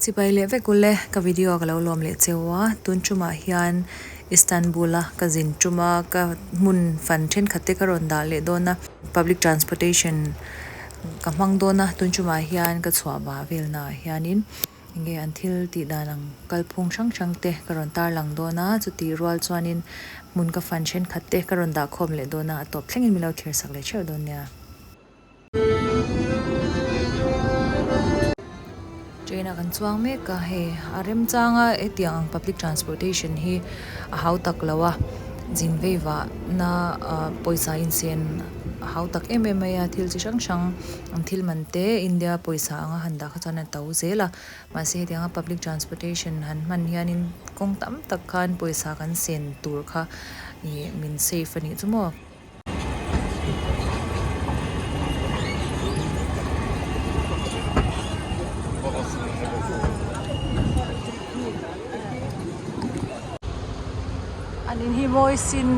Chibai leh vek ule ka video ka lo lawm leh cheu a, tun tumah hian Istanbul a ka zin tum a, ka hmun fan thenkhat te ka rawn dah leh dawn a, public transportation ka hmang dawn a, tun tumah hian ka chhuah vah vel naah hianin enge an thil tih dan ang kalphung hrang hrang te ka rawn tarlang dawn a, chutih rual chuanin hmun ka fan thenkhat te ka rawn dah khawm leh dawn a, a tawp thlengin min lo thlir sak leh theuh dawn nia. Train ah kan chuang mek a hei a remchang a hetiang ang public transportation hi a hau tak lo a zin vei vah na ah pawisa insen a hau tak em em mai a thil chi hrang hrang an thil man te India pawisa anga han dah kha chuan a to zel a mahse hetiang a public transportation han hman hianin kawng tam tak khan pawisa kan sen tur kha ih min save a nih chu maw. An in hi mawi sin.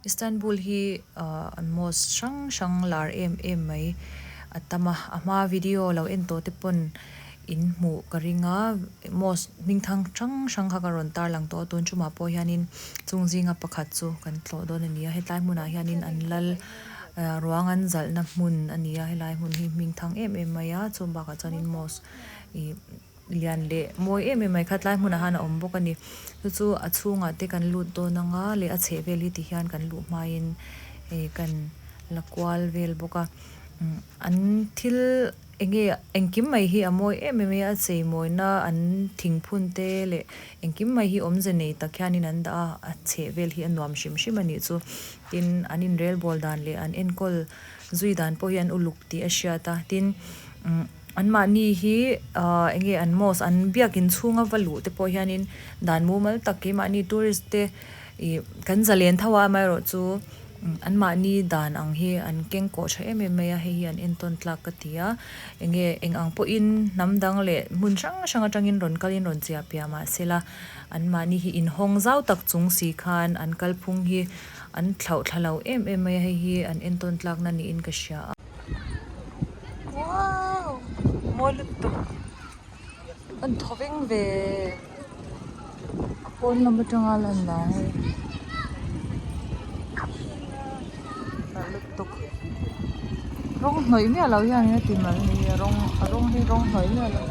Istanbul hi ahh an mosque hrang hrang lar em em mai a tam a a hma video lo en tawh te pawn in hmuh ka ring a mosque hming thang hrang hrang kha ka rawn tar lang tawh a tun tumah pawh hianin chung zinga pakhat chu kan tlawh dawn a ni a hetlai hmunah hianin an lal ah ruang an zalhna hmun a ni a helai hmun hi hming thang em em mai a chung bakah chuanin mosque ih lian leh mawi em em mai kha tlai hmunah hian a awm bawk a ni chu chu a chhungah te kan lut dawn ang a leh a chheh vel hi ti hian kan luh hmain ih kan la kual vel bawk a an thil eng nge engkim mai hi a mawi em em mai a a chei mawina an thingphun te leh engkim mai hi awmze nei tak hianin an dah a a chheh vel hi a nuam hrim hrim a nih chu tin an inrel bawl dan leh an enkawl zui dan pawh hi an uluk tih a hriat a tin Anmahni hi ahh eng nge an mosque an biakin chhunga va luh te pawh hianin dan mumal tak keimahni tourist te ih kan zalen tho a amaherawhchu anmahni dan ang hi an keng kawh tha em em mai a hei hi an entawn tlak ka ti a eng nge eng ang pawhin hnam dang leh hmun hrang hrang atangin rawn kalin rawn chiah piah mahsela anmahni hi inhawng zau tak chung si khan an kalphung hi an thlauh thla lo em em mai a hei hi an entawn tlakna niin ka hria a. Wow mawi lutuk an thaw veng ve a pawn lam atanga lan dan hei nalh lutuk rawng hnawih miah loh hian a ti mal ni a rawng a rawng hi rawng hnawih miah loh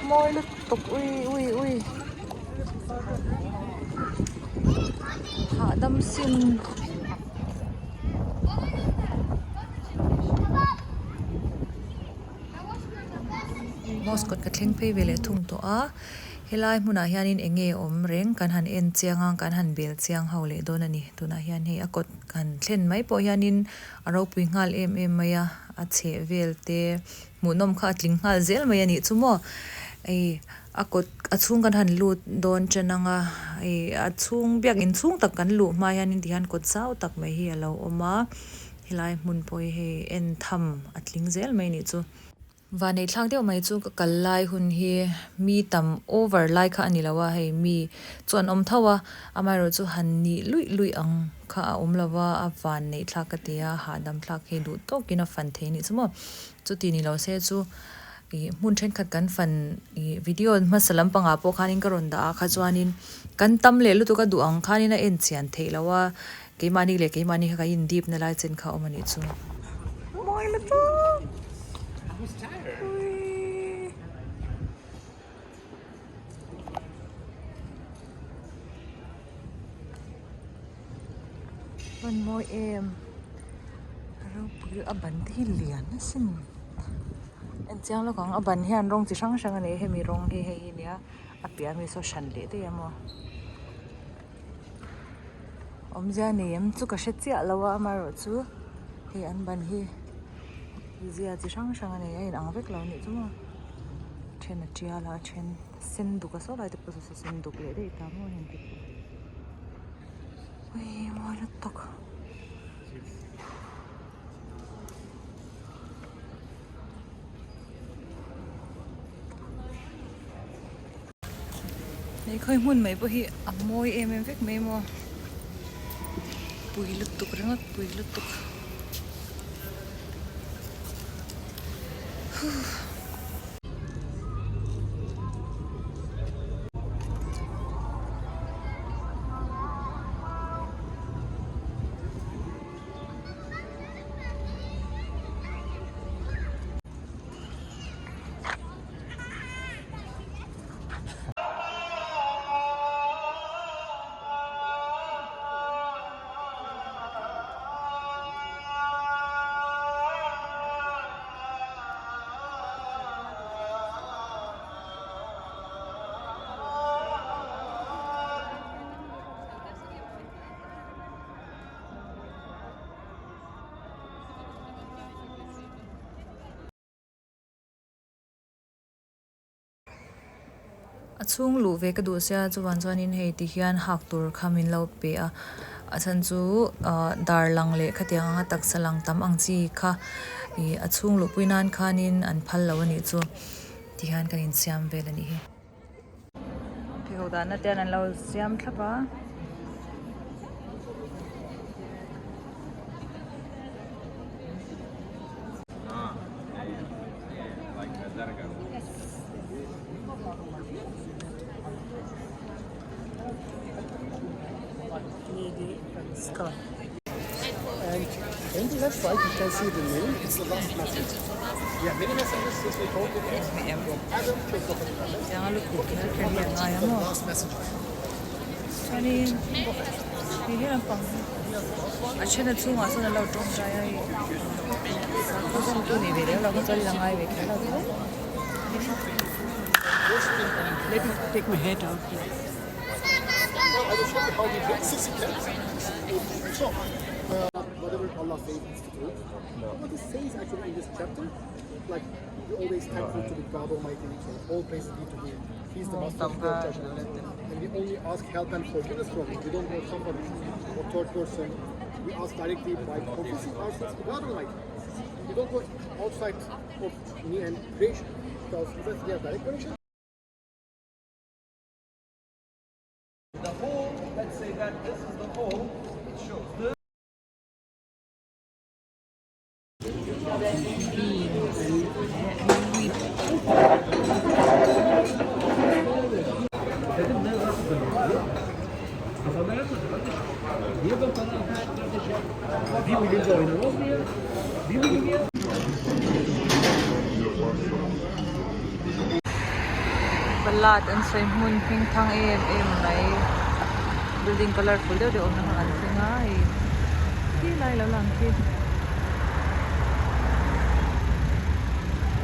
mawi lutuk ui ui ui hahdam sin. Mosque kawt ka thleng phei ve leh thung tawh a helai hmunah hianin eng nge awm reng kan han en chiang a kan han bel chiang ho leh dawn a ni tunah hian hei a kawt han thlen mai pawh hianin a ropui nghal em em mai a a chheh vel te hmuhnawm kha a tling nghal zel mai a nih chu maw hei A kawt a chhung kan han lut dawn chen ang a ih a chhung biakin chhung tak kan luh hma hianin tihian kawt zau tak mai hi a lo awm a helai hmun pawh hi hei en tham a tling zel mai anih chu. Vanei thlak deuh mai chu ka kal lai hun hi mi tam over lai kha a ni lo a hei mi chu an awm tho a amaherawh chu han nih luih luih ang kha a awm lo va a vanneih thlak ka ti a hahdam thlak hi duh tawkin a fan thei anih chu maw chuti ni lo se chu. Ih hmun thenkhat kan fan ih video hmasa lampangah pawh khanin ka rawn dah a kha chuanin kan tam leh lutuk a duh ang khanin a en chian theih loh a keimahni leh keimahni kha kan indip na lai chen kha a awm a nih chu. Mawi lutuk uii. Hman mawi em a ropui a ban te hi lian asin en chiang lawk ang a ban hian rawng chi hrang hrang a nei a hemi rawng hi hei hi nia a piah ami saw hran leh daih a maw. Awmzia nei em chu ka hre chiah lo a amaherawh chu hei an ban hi zia chi hrang hrang a nei a inang vek lo anih chu maw a then a tial a a then sen duk a saw lai te pawh saw sen duk leh daih ta maw heng te pawh ui mawi lutuk. Hei khawi hmun mai pawh hi a mawi em em vek mai maw pui lutuk ringawt pui lutuk huh. A chhung luh ve ka duh sia chuan chuanin hei ti hian hak tur kha min lo pe a a chhan chu ah dar lang leh khatiang anga taksa lang tam ang chi kha ih a chhung luh pui nan khanin an phal lo a nih chu ti hian kan insiam vel a nih hi. Pheikhawk dahna te hian an lo siam thlap a. Tianga lutuk kher kher hi a ngai a maw chuanin hei he lampang hi a then a chhungah sawn an lo tawngtai a hei sakhaw zawmtu nih ve lem loh kha chuan la ngai ve kher lo tho. Balat an sawi hmun hming thang em em mai building colourful deuh deuh awmna kha an thleng a hei khi lai lo lang khi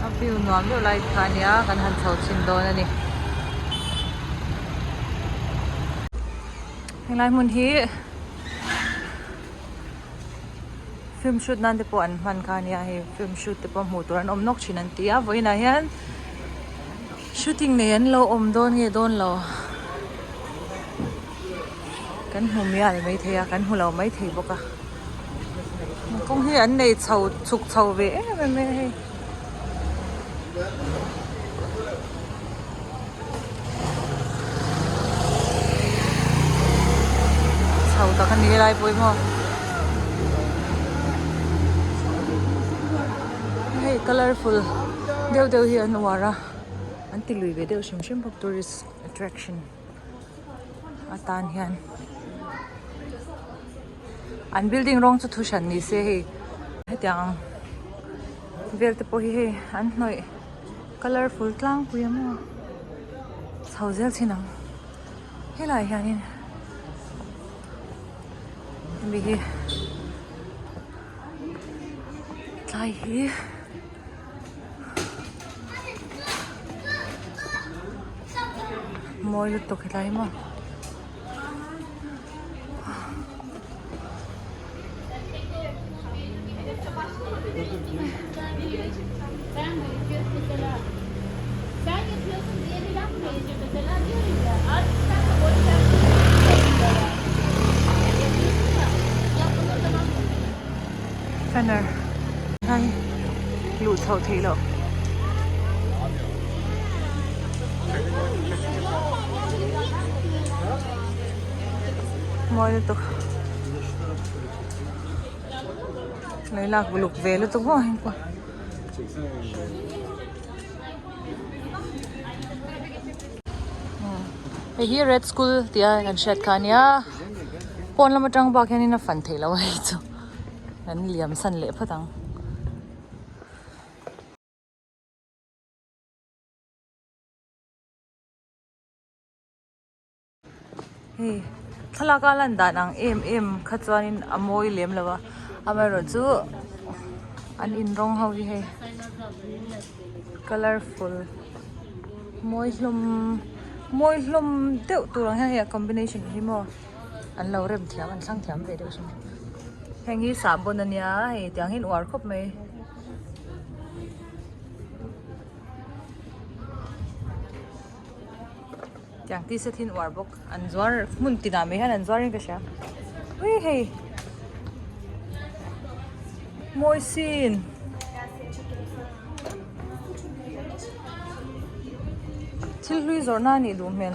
a view nuam deuh lai kha ania kan han chho chhin dawn a ni helai hmun hi film shoot nan te pawh an hman kha ania hei film shoot te pawh hmuh tur an awm nawk thin an ti a vawiinah hian shooting nei an lo awm dawn nge dawn lo kan hmu mial maithei a kan hmu lo maithei bawk a kawng hi an nei chho chhuk chho ve em em mai a hei. Chho tak a ni helai pawh hi maw hei colourful deuh deuh hi an uar a an ti lui ve deuh hrim hrim bawk tourist attraction atan hian an building rawng chu thu hran ni se hei hetiang ang vel te pawh hi hei an hnawih colourful tlangpui a maw chho zel thin ang helaiah hianin hemi hi tlai hi. Mawi lutuk helai hi maw. Fener hei luh chhoh theih loh. Mawi lutuk lei lak uluk ve lutuk maw heng pawh. Hei hi red school tih a kan hriat kha a nia pawn lam atang bak hianin a fan theih loh a hei chu kan liam san leh phawt ang. Hei thlalak a lan dan ang em em kha chuanin a mawi lem lo a amaherawhchu an in rawng ho hi hei colourful mawi hlawm mawi hlawm deuh tur ang hian hei a combination hi maw an lo rem thiam an thlang thiam ve deuh hrim heng hi sahbawn a nia hei tiang hian uar khawp mai. Tiang ti set hi an uar bawk an zuar hmun tinah mai hian an zuar in ka hria ui hei mawi sin thil hlui zawrhna a nih duh hmel.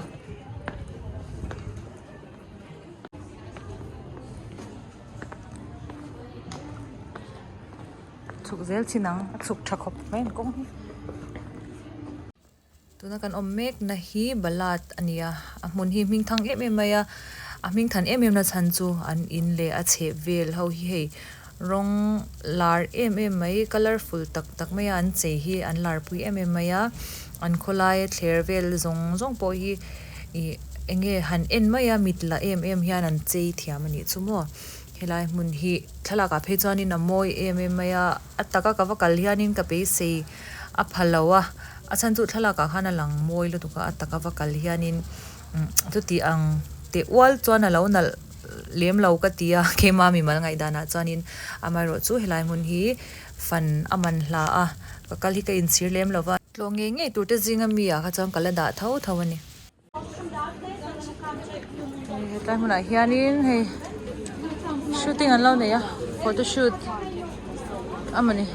Chhuk zel chin ang a chhuk tha khawp mai an kawng hi. Tuna kan awm mek na hi Balat a ni a, a hmun hi hming thang em em mai a, a hming than em em na chhan chu an in leh a chheh vel ho hi hei rawng lar em em mai colourful tak tak mai a an chei hi an lar pui em em mai a, an khawlai thler vel zawng zawng pawh hi ih eng nge han en mai a mit la em em hian an chei thiam a nih chu maw helai hmun hi thlalak ah phei chuanin a mawi em em mai a, a taka ka va kal hianin ka beisei a pha lo a. A chhan chu thlalak ah khan a lang mawi lutuk a, a taka va kal hianin chuti ang teh ual chuan a lo nalh lem lo ka ti a, keimah mimal ngaihdan ah chuanin amaherawh chu helai hmun hi fan a man hla a, ka kal hi ka inchhir lem lo va. Tlawh ngei ngei tur te zinga mi ah kha chuan ka la dah tho tho a ni. Hetlai hmunah hianin hei shooting an lo nei a photo shoot a mawni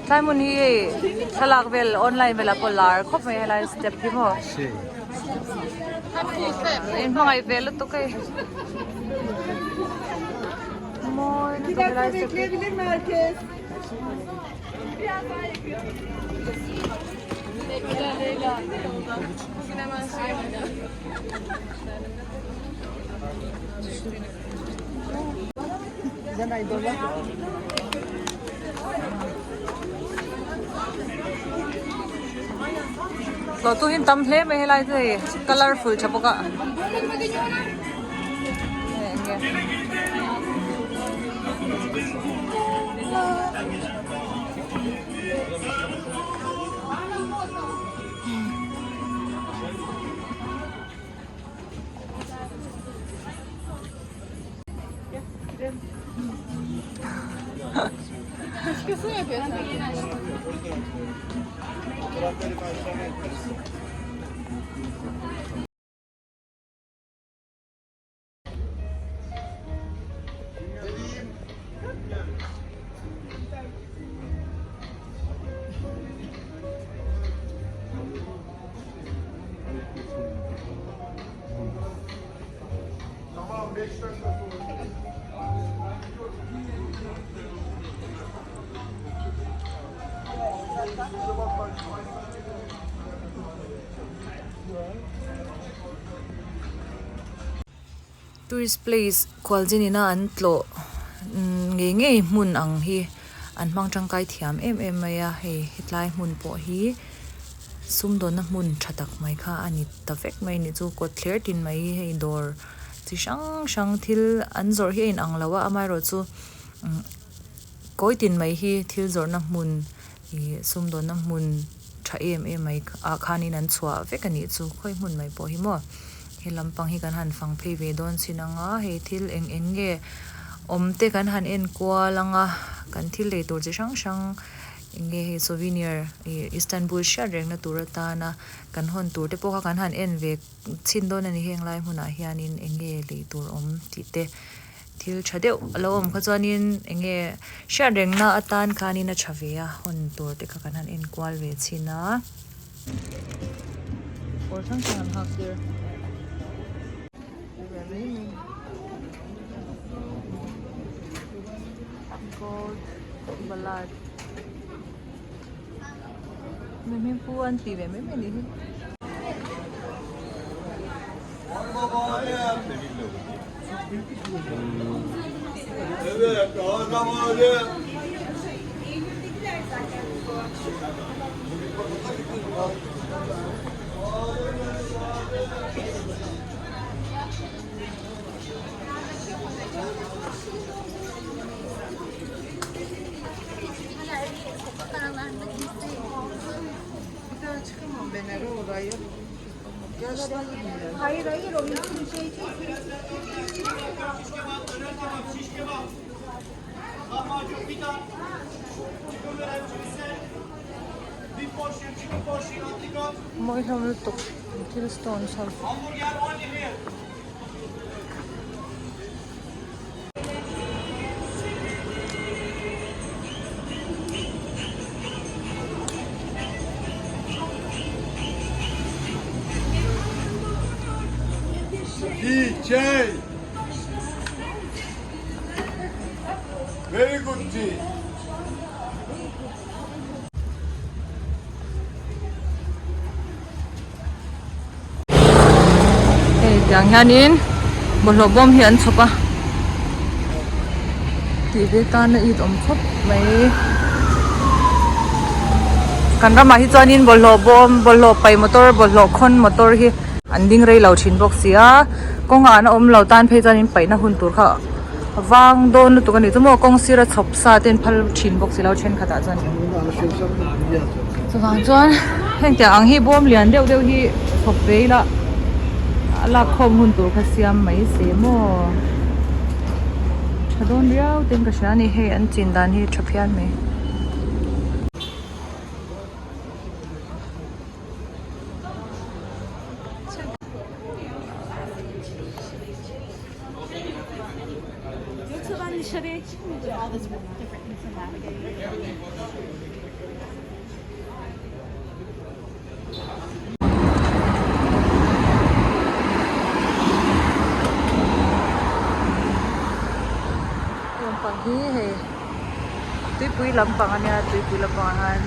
tlai hmun hi hei thlalak vel online velah pawh lar khawp mai helai step hi maw inhmangaih ve lutuk hei mawi lutuk helai step hi. Tlawh tu hi an tam hle mai helai chu hei colourful tha bawk a Tourist place khualzin ina an tlawh ngei ngei hmun ang hi an hmang tangkai thiam em em mai a hei hetlai hmun pawh hi sumdawnna hmun tha tak mai kha a ni ta vek mai a nih chu kawt thler tin mai hi hei dawr chi hrang hrang thil an zawrh hi a inang lo a amaherawhchu kawi tin mai hi thil zawrhna hmun ih sumdawnna hmun tha em em mai ah khanin an chhuah vek a nih chu khawi hmun mai pawh hi maw he lampang hi kan han fang phei ve dawn chin ang a hei thil eng eng nge awm te kan han en kual ang a kan thil lei tur chi hrang hrang. Eng nge hei souvenir ih Istanbul hriat rengna tur atana kan hawn tur te pawh kha kan han en ve chhin dawn a ni heng lai hmunah hianin eng nge lei tur awm tih te thil tha deuh a lo awm kha chuanin eng nge hriat rengna atan khanin a tha ve a hawn tur te kha kan han en kual ve chhin a. Kawr hrang hrang an hak tir. Gold Ballad Mi hming pu an ti ve mai mai anih hi. Mawi hlawm lutuk thil stones ho. Tea, chai. Very good tea. Hei tiang hianin bawlhhlawh bawm hi an chhawp a tih ve tan a it awm khawp mai kan ramah hi chuanin bawlhhlawh bawm bawlhhlawh paih motor bawlhhlawh khawn motor hi an ding rei lo thin bawk si a kawngah an awm lo tan phei chuanin paihna hun tur kha a vang dawn lutuk a ni chu maw kawng sira chhawp sa te an phal thin bawk si lo thenkhatah chuan chuvang chuan heng tiang ang hi bawm lian deuh deuh hi chhawp ve ila a lak khawm hun tur kha siam mai se maw tha dawn riau ten ka hria a ni hei an chin dan hi tha phian mai. Lampang hi hei tuipui lampang a nia tuipui lampangah hian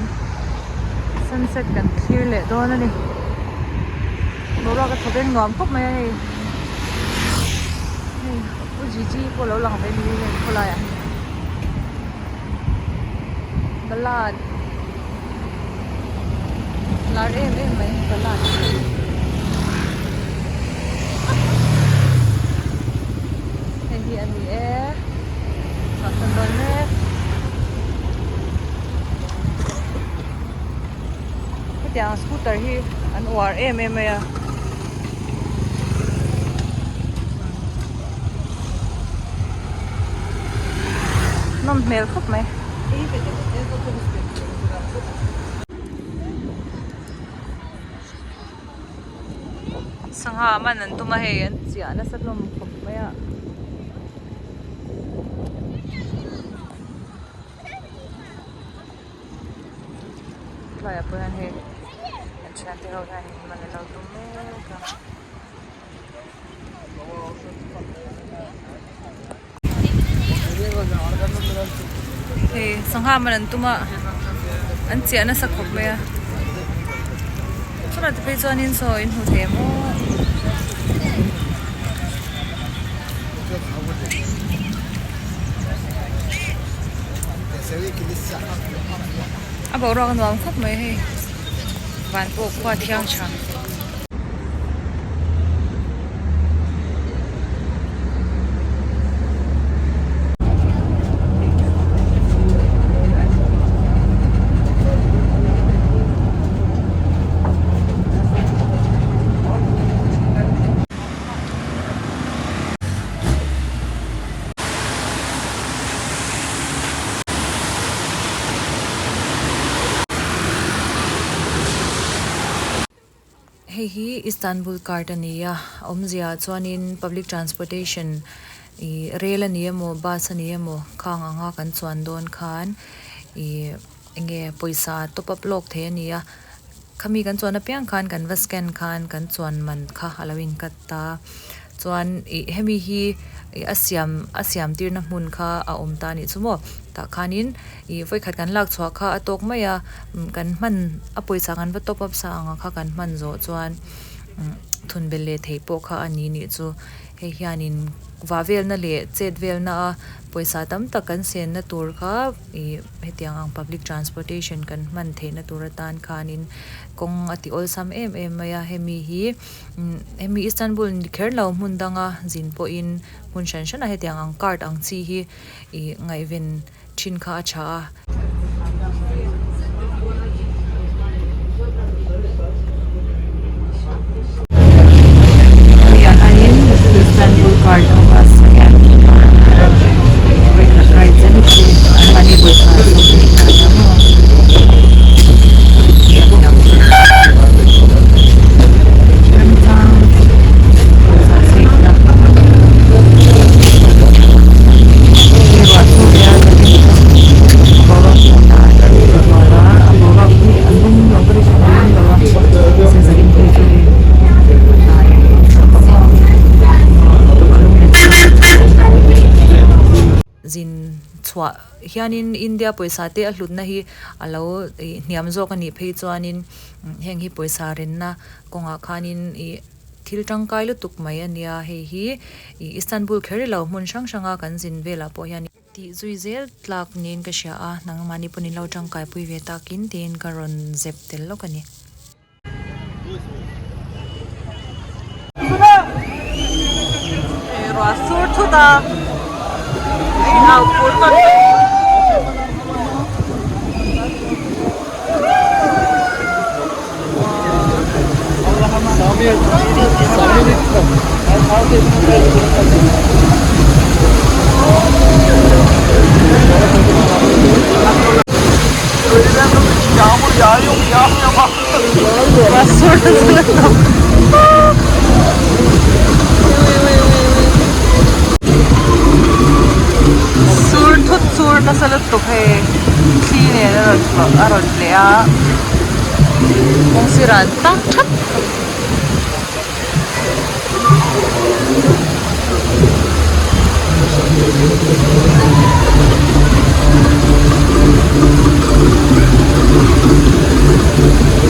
sunset kan thlir leh dawn a ni boruak a tha veng nuam khawp mai a hei. Hei u Gigi pawh lo lang ve ni hei khawlaiah hian Balad lar em em mai Balad hei hi a ni e chhuahsan dawn mek hetiang scooter hi an uar em em mai a. Nawm hmel khawp mai. Sangha man an tum a hei an chiah nasa hlawm khawp mai a. Tlaiah pawh hian hei an thiante ho hian man an lo tum mek a. Hei sangha man an tum a an chiah nasa khawp mai a chutah te phei chuanin saw in hmu thei ang aw. A boruak a nuam khawp mai hei van pawh khua thiang tha. Hei hi Istanbul card a ni a, a awmzia ah chuanin public transportation ih rel a ni emaw bus a ni emaw khang anga kan chuan dawn khan ih eng nge pawisa top up lawk thei a ni a khami kan chuan apiang khan kan va scan khan kan chuan man kha a lo in cut ta chuan ih hemi hi ih a siam a siam tirna hmun kha a awm ta a nih chu maw tah khanin ih vawikhat kan lak chhuah kha a tawk mai a kan hman a pawisa kan va top up sa ang kha kan hman zawh chuan thun belh leh theih pawh kha a ni nih chu hei hianin vah velna leh chet velna a pawisa tam tak kan senna tur kha ih hetiang ang public transportation kan hman theihna tur atan khanin kawng a ti awlsam em em mai a hemi hi hemi Istanbul ni kher lo hmun danga zin pawhin hmun hran hranah hetiang ang card ang chi hi ih ngaihven thin kha a tha a. Istanbul card ho a scan vawikhat kai chen chu anmahni pawisa Zin chhuah hianin India pawisa te a hlutna hi a lo hniam zawk a nih phei chuanin heng hi pawisa renna kawngah khanin ih thil tangkai lutuk mai a nia hei hi ih Istanbul kher ilo hmun hrang hranga kan zin velah pawh hian tih zui zel tlak niin ka hria a nangmahni pawhin in lo tangkai pui ve takin tiin ka rawn zep tel lawk a ni. Ruah sur thut a a inhau phur tawn mai. Sur thut sur nasa lutuk hei thli nen a rawn a rawn tleh a kawng sirah an tak thap.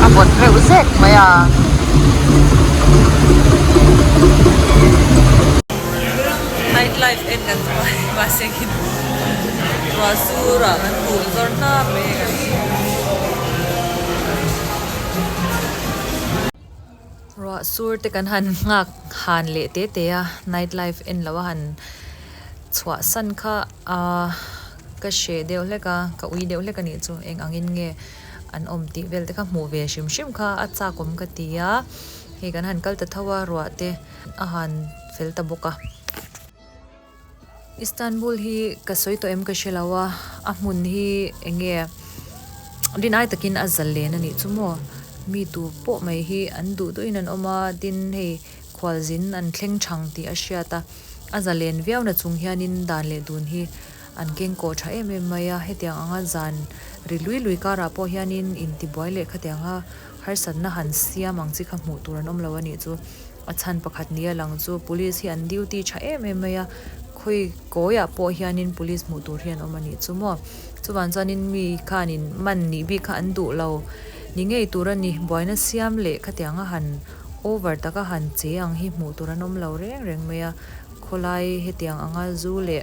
A vawt reuh zek mai a. Night life en kan tum a mahse khi ruah sur ah kan kul zawr hnap mai a kan Ruah sur te kan han nghak han leh te te a night life en lo a han chhuah san kha ahh ka hreh deuh hlek a ka ui deuh hlek a nih chu eng ang in nge an awm tih vel te kha hmuh ve hrim hrim kha a chak awm ka ti a hei kan han kal ta tho a ruah te a han fel ta bawk a. Istanbul hi ka sawi tawh em ka hre lo a, a hmun hi eng nge rin ai takin a zal len a nih chu maw mi tu pawh mai hi an duh duhin an awm a tin hei khualzin an thleng thang tih a hriat a a zalen viau na chung hianin dan leh dun hi an keng kawh tha em em mai a hetiang anga zan ri lui lui karah pawh hianin intibuai leh khatianga harsatna han siam ang chi kha hmuh tur an awm lo a nih chu. A chhan pakhat ni a lang chu police hi an duty tha em em mai a, khawi kawiah pawh hianin police hmuh tur hi an awm a nih chu maw. Chuvang chuanin mi khanin man nih bik kha an duh lo ni ngei tur a ni, buaina siam leh khatianga han over taka han che ang hi hmuh tur an awm lo reng reng mai a, khawlai hetiang anga zu leh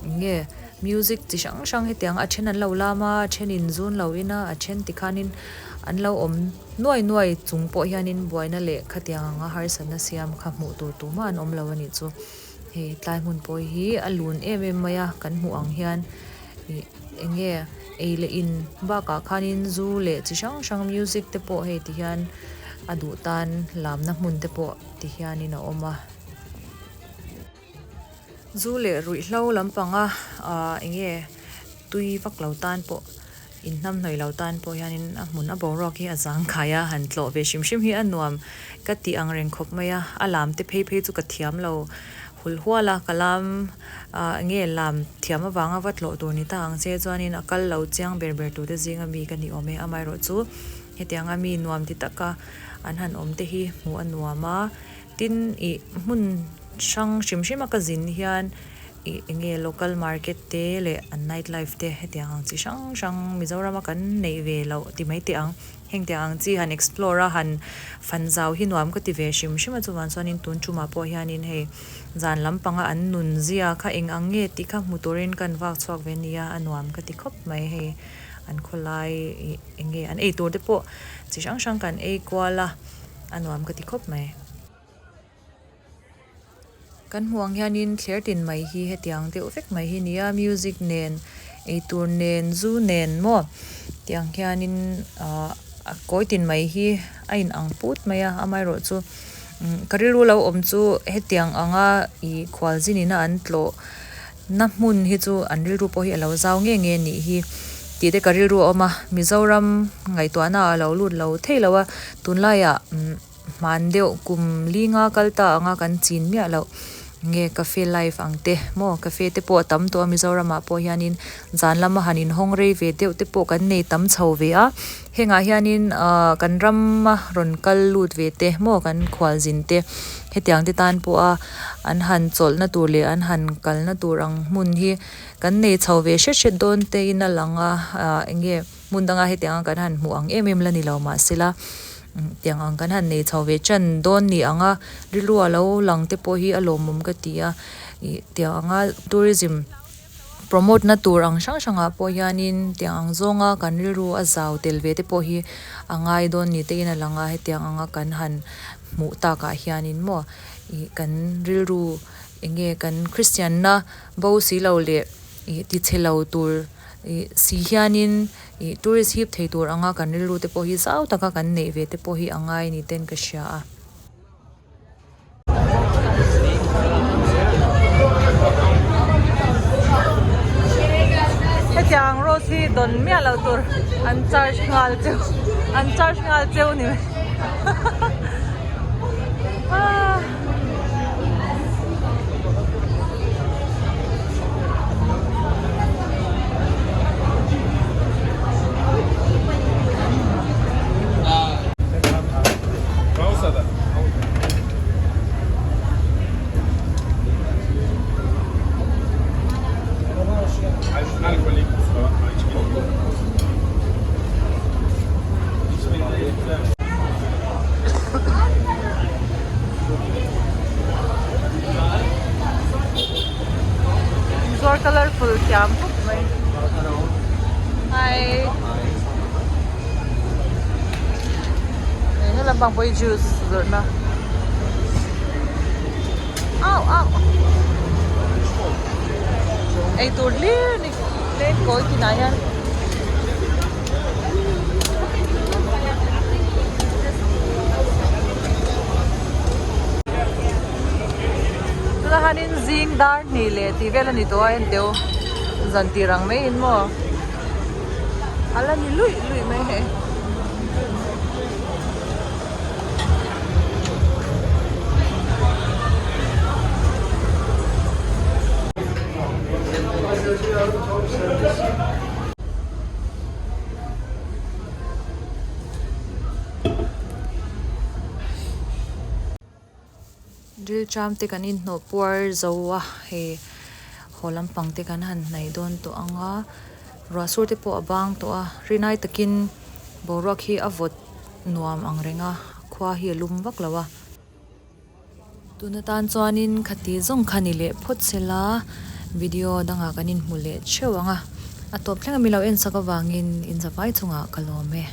eng nge music chi hrang hrang hetiang a then an lo lam a, a thenin zun lo in a, a then tikhanin an lo awm. Nuai nuai chung pawh hianin buaina leh khatiang anga harsatna siam kha hmuh tur tumah an awm lo a nih chu. Hei tlai hmun pawh hi a lun em em mai a, kan hmuh ang hian ih eng nge ei leh in bakah khanin zu leh chi hrang hrang music te pawh hei ti hian a duh tan lamna hmun te pawh ti hianin a awm a. Zu leh ruihhlo lampanga ah eng nge tui vak lo tan pawh. Inhnamhnawih lo tan pawh hianin a hmun a boruak hi a zangkai a, han tlawh ve hrim hrim hi a nuam ka tih ang reng khawp mai a, a lam te phei phei chu ka thiam lo hul hual a, ka lam ah nge lam thiam avanga va tlawh tur ni ta ang che chuanin a kal lo chiang ber ber tur te zinga mi ka ni awm e, amaherawhchu hetianga mi nuam ti taka an han awm te hi hmuh a nuam a, tin ih hmun hrang hrim hrim a ka zin hian. Ih enge local market te leh an night life te hetiang ang chi hrang hrang Mizoram a kan neih ve loh ti mai teh ang. Heng tiang ang chi han explore a han fan zau hi nuam ka ti ve hrim hrim a chuvang chuanin tun tumah pawh hianin hei zan lampanga an nun zia kha eng ang nge tih kha hmu turin kan vak chhuak ve nia a nuam ka ti khawp mai hei an khawlai ih enge an ei tur te pawh chi hrang hrang kan ei kual a a nuam ka ti khawp mai. Kan hmuh ang hianin thler tin mai hi hetiang deuh vek mai hi a ni a, music nen eitur nen zu nen maw tiang hianin ahh a kawi tin mai hi a in ang put mai a amaherawh chu ka rilru lo awm chu hetiang anga ih khualzin ina an tlawh na hmun hi chu an rilru pawh hi a lo zau nge nge a nih hi tih te ka rilru a awm a Mizoram ngaihtuahna ah a lo lut lo thei lo a tunlaiah umm. Hman deuh kum li nga kal ta anga kan chin miah loh nge cafe life ang te maw cafe te pawh a tam tawh a Mizoram ah pawh hianin zan lama han inhawng rei ve deuh te pawh kan nei tam chho ve a hengah hianin ahh kan rama rawn kal lut ve te maw kan khualzin te hetiang te tan pawha an han chawlhna tur leh an han kalna tur ang hmun hi kan nei chho ve hret hret dawn te in a lang a ahh eng nge. Hmun danga hetianga kan han hmuh ang em em la ni lo mahsela tiang ang kan han nei chho ve chan dawn ni ang a rilru a lo lang te pawh hi a lawmawm ka ti a ih tiang anga tourism promote na tur ang hrang hrang ah pawh hianin tiang ang zawnga kan rilru a zau tel ve te pawh hi a ngai dawn ni te in a lang a hetiang anga kan han hmuh takah hianin maw ih kan rilru eng nge kan christian na bo si lo leh ih ti chhe lo tur. Ih si hianin ih tourist hip thei tur anga kan rilru te pawh hi zau taka kan neih ve te pawh hi a ngai ni ten ka hria a. Hetiang rose hi dawn miah loh tur an charge nghal cheu an charge nghal cheu ni mai ah. Zuar colourful thiam khawp mai hi he lampang pawh hi juice zawrhna au au eitur hlir a ni leng kawi tinah hian. Tunah hianin zing dar hnih leh tih vel a ni tawh a enteu zan tir ang mai in maw a la ni luih luih mai hei. Ril tram te kan inhnawh puar zo a hei haw lampang te kan han hnaih dawn tawh ang a ruah sur te pawh a bang tawh a rinai takin boruak hi a vawt nuam ang reng a khua hi a lum vak lo a. Tun atan chuanin khati zawng kha ni leh phawt sela video dangah kan inhmu leh theuh ang a, a tawp thleng a mi lo en sak avangin inzavai chungah ka lawm e.